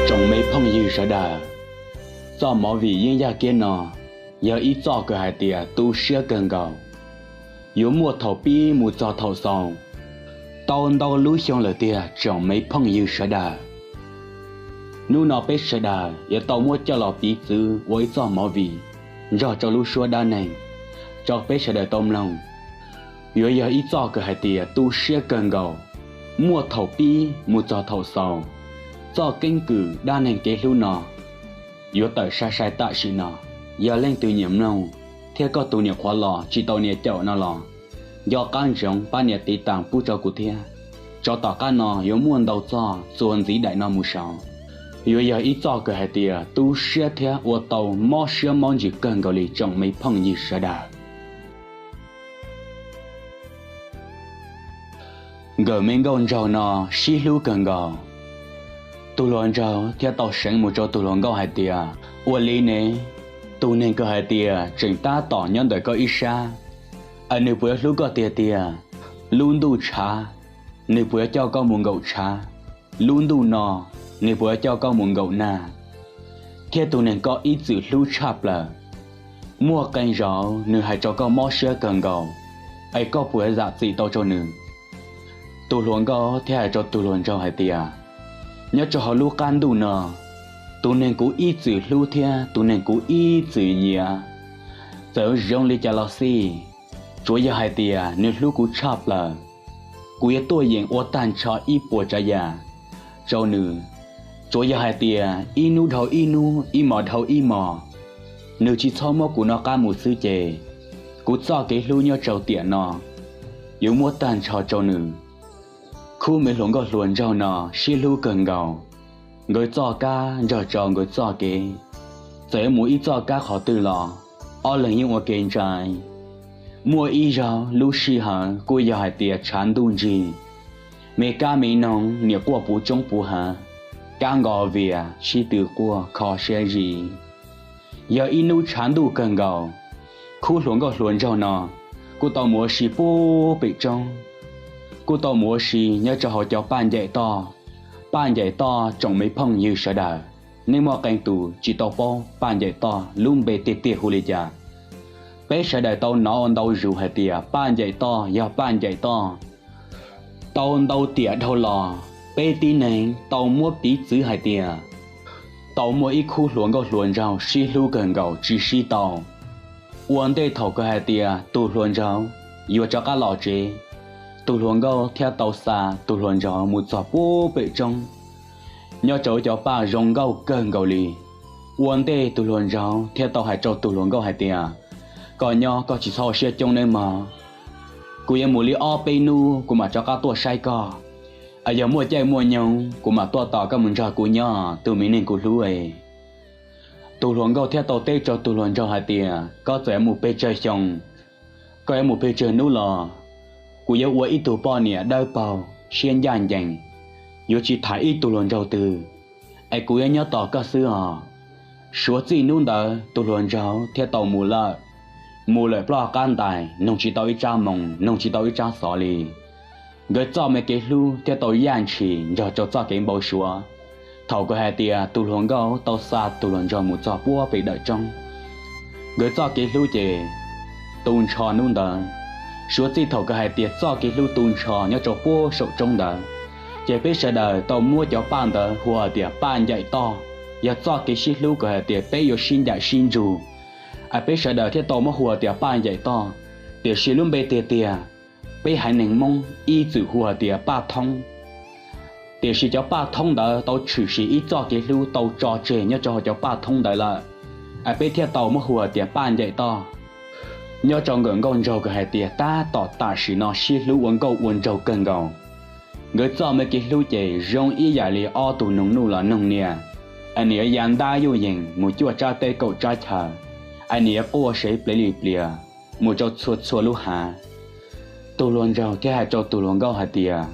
Tsoom me phooj ywg sawv daws, txoj movie Yeeb Yaj Kiab no yog ib txoj kws hais tias tu siab kawg nkaus, yuav muaj thaum pib mus txog thaum xaus, tau ntau lub xyoo lawm tiag tsoom me phooj ywg sawv daws. Hnub no peb sawv daws yuav tau muab coj los piv txwv ua ib txoj movie nrog rau lub suab dab neeg rau peb sawv daws tau mloog. Yuav yog ib txoj kws hais tias tu siab kawg nkaus, muaj thaum pib mus txog thaum xaus, txoj keeb kwm dab neeg kev hlub no yuav tawm sai sai tam sim no. Yog leej twg nyiam mloog thiab koj tus niam qhuav los tsis tau nias caum no los, nco qab ntsoov pab nias tiv tas pub rau kuv thiab. Tsov tom qab no yuav muaj ntau txoj txuas ntxiv daim no mus saud. Yuav yog ib txoj kws hais tias tu siab thiab ua tau mob siab mob ntsws kawg nkaus li tsoom me phooj ywg sawv daws. Nkawm me nkauj nraug no sib hlub kawg nkaus. Tus hluas nraug thiaj tau seev mus rau tus hluas nkauj hais tias, ua li ne, tus neeg kws hais tias tseem tab tom nyob ntawm koj ib sab, es nws puas yuav hlub koj tiag tiag? Lub ntuj tshav, nws puas yuav coj koj mus nkaum tshav? Lub ntuj no, nws puas yuav coj koj mus nkaum nag? Thiab tus neeg koj ib txwm hlub tshaj plaws, muaj qee zaus nws hais rau koj mob siab kawg nkaus, es koj puas zam txim tau rau nws? Tus hluas nkauj thiaj hais rau tus hluas nraug hais tias, nyob rau hauv lub qab ntuj no, tus neeg kuv ib txwm hlub thiab tus neeg kuv ib txwm nyiam, txawm zoo li cas los xij, tsuav yog hais tias nws hlub kuv tshaj plaws, kuv yuav tuaj yeem ua tag nrho ib puas tsav yam rau nws. Tsuav yog hais tias ib hnub dhau ib hnub, ib hmos dhau ib hmos, nws tsis txhob muab kuv nov qab mus xwb ces kuv txoj kev hlub nyob rau tiam no yuav muab tag nrho rau nws. Khub me hluas nkauj hluas nraug no sib hlub kawg nkaus, nkawd txoj kab nrog rau nkawd txoj kev. Txawm yuav mus ib txoj kab qhov twg los ob leeg yeej ua ke ntshai. Muaj ib zaug lub sij hawm kuj yog hais tias tshav ntuj nrig, me kab me noog niam quaj puv tsoob puv hav, kab nkos vias sib tw quaj kho siab zis. Yog ib hnub tshav ntuj kawg nkaus, khub hluas nkauj hluas nraug no kuj tau mus ua si puag pem roob, kuj tau mus ua si nyob rau hauv cov paj ncaim toj. Paj ncaim toj tsoom me phooj ywg sawv daws, nej muaj qee tus tsis tau paub paj ncaim toj lub npe tiag tiag hu li cas. Peb sawv daws tau hnov ua ntau zus hais tias paj ncaim toj yog paj ncaim toj tau ntau tiam dhau los, peb tib neeg tau muab piv txwv hais tias tau muaj ib khub hluas nkauj hluas nraug sib hlub kawg nkaus tsis sib tau. Ua ntej thaum kawg hais tias tus hluas nraug yuav rov qab los tsev, tus hluas nkauj thiaj tau xa tus hluas nraug mus txog puag pem roob, nyob rau cov paj zoo nkauj kawg nkaus li. Ua ntej tus hluas nraug thiaj tau hais rau tus hluas nkauj hais tias, koj nyob koj tsis txhob ua siab coob nawb mog, kuv yuav mus li ob peb hnub kuv mam rov qab tuaj saib koj. Yog muaj caij muaj nyoog kuv mam tuaj tos koj mus nrog kuv nyob tus me neeg kuv hlub. Tus hluas nkauj thiaj tau teb rau tus hluas nraug hais tias, koj txawm yuav mus pes tsawg xyoo, koj yuav mus pes tsawg hnub los, kuv yuav ua ib tug poj niam dawb paug siab ncaj ncees, yuav tsis tham ib tug hluas nraug twg, es kuv yuav nyob tos koj xwb os. Suav txij hnub ntawd tus hluas nraug thiaj tau mus lawm. Mus lawm ploj qab ntais, noog tsis tau ib tsab moos, noog tsis tau ib tsab xov li. Nkawd txoj me kev hlub thiaj tau yaj ntshis nrog rau txoj kev npau suav. Thaum kawg hais tias tus hluas nkauj tau xa tus hluas nraug mus txog puag pem dawm roob, nkawd txoj kev hlub ces tu nrho hnub ntawd. Suav txij thaum kawg hais tias txoj kev hlub tu nrho nyob rau puag saum roob ntawd, ces peb sawv daws tau muab cov paj ntawd hu hais tias paj ncaim toj, yog txoj kev sib hlub kawg hais tias peb yuav sib ncaim sib ntsug, es peb sawv daws thiaj tau muab hu hais tias paj ncaim toj. Tiam sis lub npe tiag tiag, peb haiv neeg Hmoob ib txwm hu hais tias paj thoob. Tiam sis cov paj thoob ntawd tau tshwm sim ib txoj kev hlub tau tso tseg nyob rau hauv cov paj thoob ntawd lawm, es peb thiaj tau muab hu hais tias paj ncaim toj. Nyob rau nkawm nkauj nraug kawg hais tias tab tom tam sim no sib hlub ua nkauj ua nraug kawg nkaus. Nkawd txoj me kev hlub ces zoo ib yam li ob tug noog nuj los noog niam, es nws yuav ya ntab yuj yees mus cuaj tsab teb kaum tsab chaw, es nws yuav quaj sev plev li plias mus rau txhua txhua lub hav. Tus hluas nraug thiaj hais rau tus hluas nkauj hais tias,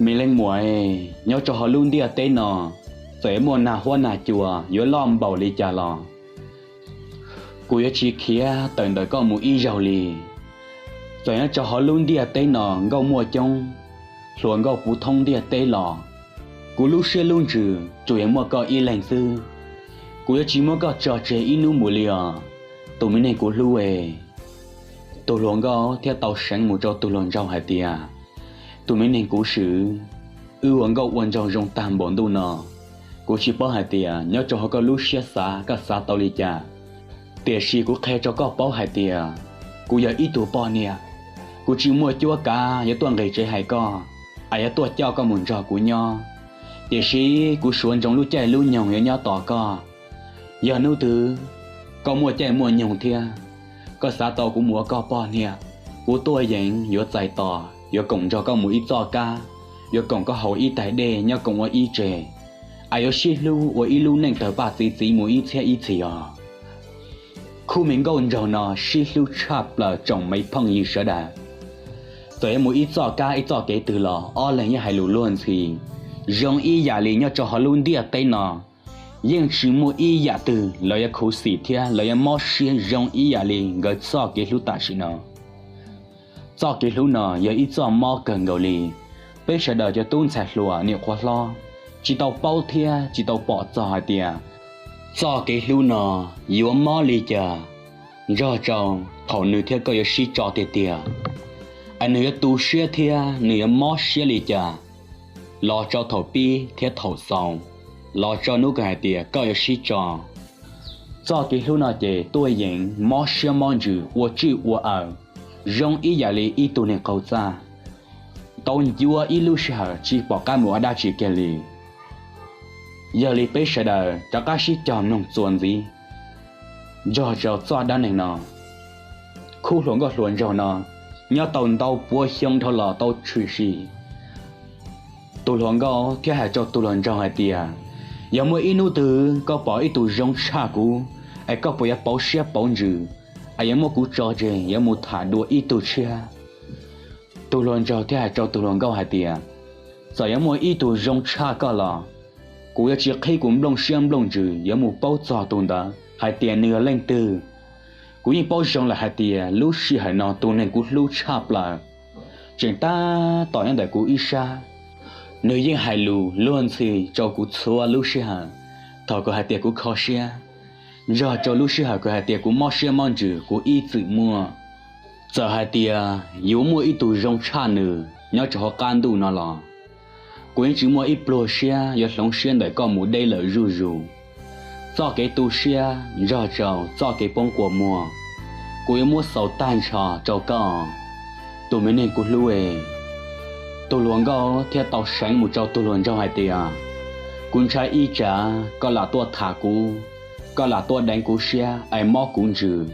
me leej muam, nyob rau hauv lub ntiaj teb no, txawm yuav muaj nag huab nag cua yuav loj npaum li cas los, kuv yuav tsis khiav tawm ntawm koj mus ib zaug li. Txawm nyob rau hauv lub ntiaj teb no nkauj muaj coob, hluas nkauj puv thoob ntiaj teb los, Kuv lub siab lub ntsws tsuas yog muaj koj ib leeg xwb. Kuv yuav tsis muab koj tso tseg ib hnub mus li os, tus me neeg kuv hlub es. Tus hluas nkauj thiaj tau seev mus rau tus hluas nraug hais tias, tus me neeg kuv swm, wb ua nkauj ua nraug zoo tag npaum ntuj no, kuv tsis paub hais tias nyob rau hauv koj lub siab xav koj xav tau li cas. Tiam sis kuv qhia rau koj paub hais tias, kuv yog ib tug poj niam, kuv tsis muaj cuab kav yuav tuaj nqis tsev hais koj, es yuav tuaj coj koj mus nrog kuv nyob. Tiam sis kuv suav ntsoov lub caij lub nyoog yuav nyob tos koj. Yog hnub twg koj muaj caij muaj nyoog thiab, koj xav tau kuv mus ua koj poj niam, kuv tuaj yeem yuav txais tos, yuav koom nrog koj mus ib txoj kab, yuav koom koj haus ib tais dej nyob koom ua ib tse, es yuav sib hlub ua ib lub neej tawg paj txi txiv mus ib txhiab ib txhis os. Khub me nkauj nraug no sib hlub tshaj plaws tsoom me phooj ywg sawv daws. Txawm yuav mus ib txoj kab ib txoj kev twg los ob leeg yeej hais lus luag ntxhi, zoo ib yam li nyob rau hauv lub ntiaj teb no yeej tsis muaj ib yam twg lawv yuav khuv xim thiab lawv yuav mob siab zoo ib yam li nkawd txoj kev hlub tam sim no. Txoj kev hlub no yog ib txoj mob kawg nkaus li. Peb sawv daws cov tub ntxhais hluas niam qhuav hlob tsis tau paub thiab tsis tau pom txog hais tias txoj kev hlub no yuav mob li cas, nrog rau thaum nws thiab koj yuav sib tso tiag tiag, es nws yuav tu siab thiab nws yuav mob siab li cas, los rau thaum pib thiab thaum xaus, los rau hnub kawg hais tias koj yuav sib tso. Txoj kev hlub no ces tuaj yeem mob siab mob ntsws ua tswj ua awm, zoo ib yam li ib tug neeg qaug txaj, tau ncua ib lub sij hawm tsis pom qab mus ua dab tsi kiag li. Yog li peb sawv daws rov qab sib cog mloog txuas ntxiv nrog rau txoj dab neeg no. Khub hluas nkauj hluas nraug no nyob tau ntau puav xyoo dhau los tau tshwm sim. Tus hluas nkauj thiaj hais rau tus hluas nraug hais tias, yog muaj ib hnub twg koj pom ib tug zoo tshaj kuv, es koj puas yuav pauv siab pauv ntsws, es yuav muab kuv tso tseg yuav mus tham dua ib tug tshiab? Tus hluas nraug thiaj hais rau tus hluas nkauj hais tias, txawm yuav muaj ib tug zoo tshaj koj los, kuv yuav tsis qhib kuv nplooj siab nplooj ntsws yuav mus paub txog tus ntawd hais tias nws yog leej twg. Kuv yeej paub zoo lawm hais tias lub sij hawm no tus neeg kuv hlub tshaj plaws tseem tab tom nyob ntawm kuv ib sab. Nws yeej hais lus luag ntxhi rau kuv txhua lub sij hawm, thaum kuv hais tias kuv kho siab, nrog rau lub sij hawm kuv hais tias kuv mob siab mob ntsws kuv ib txwm muaj. Txawm hais tias yuav muaj ib tug zoo tshaj nws nyob rau hauv qab ntuj no los, kuv yeej tsis muaj ib pluag siab yuav hloov siab ntawm koj mus deb lawm zuj zus. Txoj kev tu siab nrog rau txoj kev poob kua muag, kuv yuav muab xaus tag nrho rau koj, tus me neeg kuv hlub es. Tus hluas nkauj thiaj tau seev mus rau tus hluas nraug hais tias, kuv ntshai ib tsam koj lam tuaj tham kuv, koj lam tuaj deev kuv siab es mob kuv ntsws.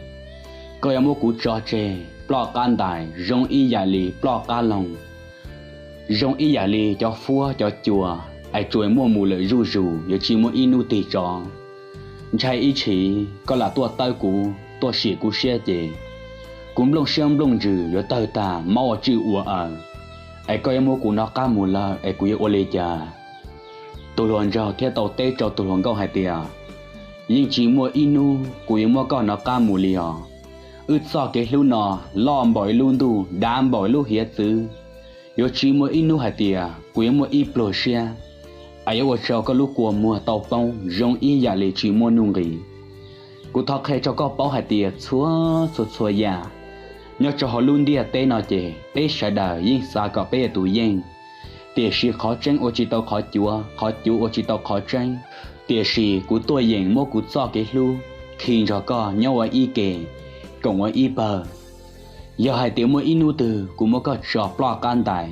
Koj yuav muab kuv tso tseg ploj qab ntais zoo ib yam li ploj qab loog, zoo ib yam li cov fuab cov cua es tsuas muaj mus lawm zuj zus yuav tsis muaj ib hnub tig tso. Ntshai ib tsam koj lam tuaj tawb kuv tuaj sim kuv siab ces kuv nplooj siab nplooj ntsws yuav tawg tag mob ua tswj ua awm, es koj yuav muab kuv nov qab mus lawm es kuv yuav ua li cas? Tus hluas nraug thiaj tau teb rau tus hluas nkauj hais tias, yeej tsis muaj ib hnub kuv yuav muab koj nov qab mus li os. Wb txoj kev hlub no loj npaum ib lub ntuj dav npaum ib lub hiav txwv, yuav tsis muaj ib hnub hais tias kuv yuav muaj ib pluag siab es yuav ua rau koj lub kua muag tau poob zoo ib yam li tsis muaj nuj nqis. Kuv thov qhia rau koj paub hais tias txhua txhua txhua yam nyob rau hauv lub ntiaj teb no ces peb sawv daws yeej xav kom peb yog tus yeej, tiam sis qhov tseeb ua tsis tau qhov cuav, qhov cuav ua tsis tau qhov tseeb. Tiam sis kuv tuaj yeem muab kuv txoj kev hlub khi nrog koj nyob ua ib ke, koom ua ib pawg. Yog hais tias muaj ib hnub twg kuv muab koj tso ploj qab ntais,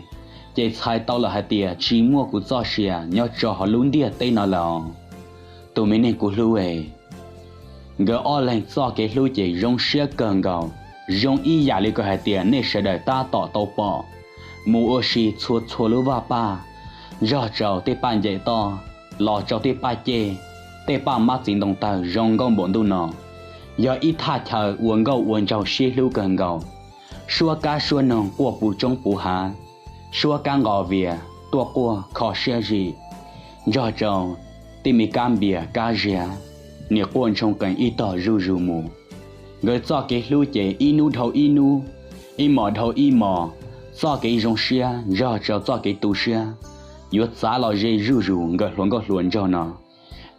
ces txhais tau lawm hais tias tsis muaj kuv txoj sia nyob rau hauv lub ntiaj teb no lawm. Tus me neeg kuv hlub es, nkawd ob leeg txoj kev hlub ces zoo siab kawg nkaus, zoo ib yam li kuv hais tias nej sawv daws tab tom tau pom mus ua si txhua txhua lub vaj paj, nrog rau tej paj ncaim toj, los rau tej paj ceg, tej paj mab txiv ntoo tawg zoo nkauj npaum ntuj no, yog ib thaj chaw ua nkauj ua nraug sib hlub kawg nkaus. Suab kab suab noog quaj puv tsoob puv hav, suab kab nqos vias tuaj quaj kho siab zim, nrog rau tej me kab npias kab ziag, nim quaj ntshoo qees ib tog zuj zus mus. Nkawd txoj kev hlub ces ib hnub dhau ib hnub, ib hmos dhau ib hmos, txoj kev zoo siab nrog rau txoj kev tu siab, yuav txav los ze zuj zus nkawd hluas nkauj hluas nraug no.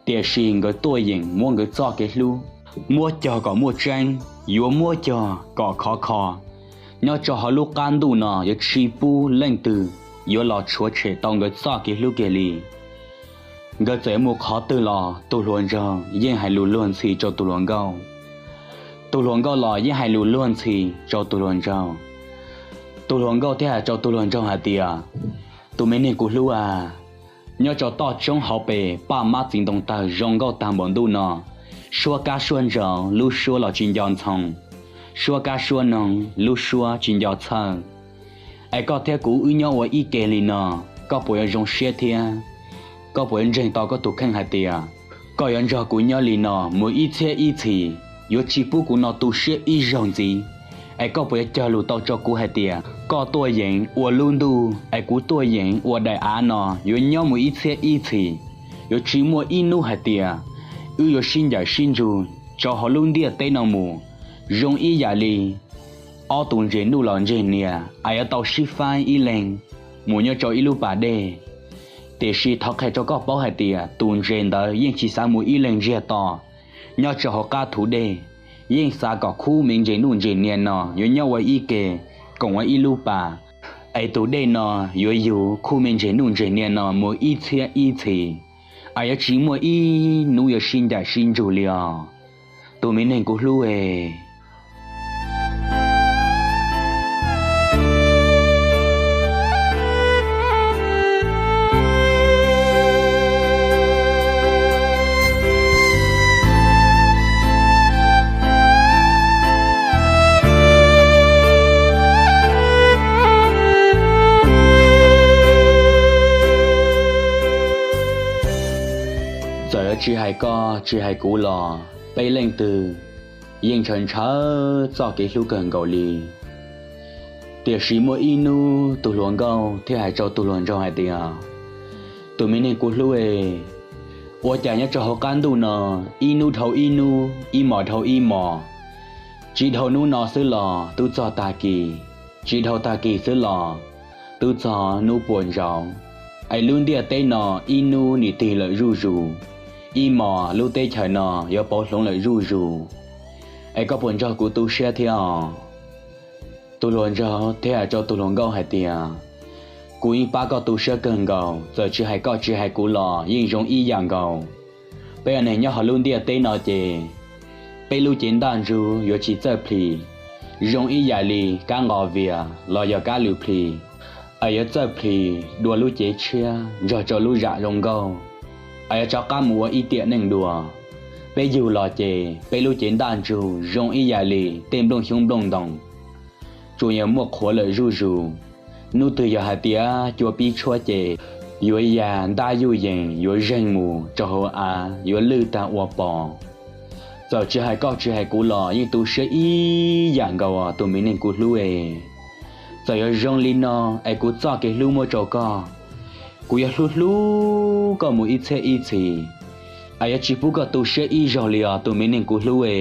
Tiam sis nkawd tuaj yeem muab nkawd txoj kev hlub muab cog kom muaj tseeb, yuav muab cog kom khov kho. Nyob rau hauv lub qab ntuj no yuav tsis pub leej twg yuav los rhuav tshem tau nkawd txoj kev hlub kiag li. Nkawd txawm yuav mus qhov twg los tus hluas nraug yeej hais lus luag ntxhi rau tus hluas nkauj. Tus hluas nkauj los yeej hais lus luag ntxhi rau tus hluas nraug. Tus hluas nkauj thiaj hais rau tus hluas nraug hais tias, tus me neeg kuv hlub a, nyob rau toj roob hauv pes paj mab txiv ntoo tawg zoo nkauj tag npaum ntuj no, suab kab suab ntsaum lub suab los tsis nco ntxhoo, suab kab suab noog lub suab tsis nco txhawj. Es koj thiab kuv wb nyob ua ib ke li no, koj puas yuav zoo siab thiab? Koj puas yuav ntseeg tau koj tus kheej hais tias koj yuav nrog kuv nyob li no mus ib txhiab ib txhis, yuav tsis pub kuv no tu siab ib zaug ntxiv? Es koj puas yuav cog lus tau rau kuv hais tias koj tuaj yeem ua lub ntuj es kuv tuaj yeem ua daim av no yuav nyob mus ib txhiab ib txhis, yuav tsis muaj ib hnub hais tias wb yuav sib ncaim sib ntsug rau hauv lub ntiaj teb no mus, zoo ib yam li ob tus ntses nuj los ntses nias es yuav tau sib faib ib leeg mus nyob rau ib lub pas dej. Tiam sis thov qhia rau koj paub hais tias tus ntses ntawd yeej tsis xav mus ib leeg ntsiag to nyob rau hauv qab thu dej, yeej xav kom khub me ntses nuj ntses nias no yuav nyob ua ib ke, koom ua ib lub pas, es tus dej no yuav yug khub me ntses nuj ntses nias no mus ib txhiab ib txhis, es yuav tsis muaj ib hnub yuav sib ncaim sib ntsug li os, tus me neeg kuv hlub e. Txawm tsis hais koj tsis hais kuv los peb leej twg yeej ntshaw ntshaw txoj kev hlub kawg nkaus li. Tiam sis muaj ib hnub tus hluas nkauj thiaj hais rau tus hluas nraug hais tias, tus me neeg kuv hlub e, ua cas nyob rau hauv qab ntuj no ib hnub dhau ib hnub, ib hmos dhau ib hmos, tsis dhau hnub no xwb los twb txog tag kis, tsis dhau tag kis xwb los twb txog hnub puas ntsaud, es lub ntiaj teb no ib hnub nim tig lawm zuj zus, ib hmos lub teb chaws no yuav pauv hloov lawm zuj zus, es koj puas nrog kuv tu siab thiab os? Tus hluas nraug thiaj hais rau tus hluas nkauj hais tias, kuv yeej pab koj tu siab kawg nkaus, txawm tsis hais koj tsis hais kuv los yeej zoo ib yam nkaus. Peb ua neeg nyob hauv lub ntiaj teb no ces peb lub cev ntaj ntsug yuav tsis txawj plhis, zoo ib yam li kab nqos vias los yog kab lwm plhis, es yuav txawj plhis dua lub cev tshiab nrog rau lub zam zoo nkauj, es yuav rov qab mus ua ib tiam neej dua. Peb yug los ces peb lub cev ntaj ntsug zoo ib yam li tej nplooj xyoob nplooj ntoos, tsuas yog muaj qhuav lawm zuj zus. Hnub twg yog hais tias cua pib tshuab ces yuav ya ntab yuj yees yuav zeeg mus rau hauv av yuav lwj tag ua pos. Txawm tsis hais koj tsis hais kuv los yeej tu siab ib yam nkaus tus me neeg kuv hlub e. Txawm yuav zoo li no es kuv txoj kev hlub muab rau koj, kuv yuav hlub hlub koj mus ib txhiab ib txhis, es yuav tsis pub koj tu siab ib zaug li os tus me neeg kuv hlub e.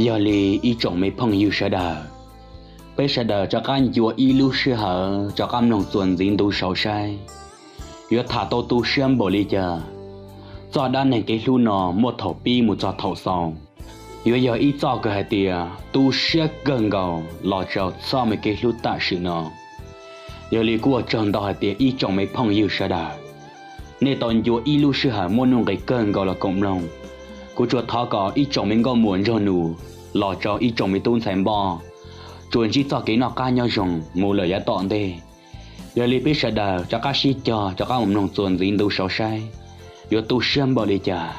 Yog li ib tsoom me phooj ywg sawv daws, peb sawv daws rov qab ncua ib lub sij hawm rov qab mloog txuas ntxiv ntu saud saib, yuav tham tau tu siab npaum li cas. Txoj dab neeg kev hlub no muaj thaum pib mus txog thaum xaus, yuav yog ib txoj kawg hais tias tu siab kawg nkaus los rau txoj me kev hlub tam sim no. Yog li kuj ua tsaug ntau hais tias ib tsoom me phooj ywg sawv daws, nej tau ncua ib lub sij hawm muaj nuj nqis kawg nkaus los koom mloog. Kuv tsuas thov kom ib tsoom me nkauj muam nraug nus los rau ib tsoom me tub ntxhais npoj tsuas ntsib txoj kev noj qab nyob zoo mus lawm yav tom ntej. Yog li peb sawv daws rov qab sib cog rov qab mus mloog txuas ntxiv ntu saud saib yuav tu siab npaum li cas.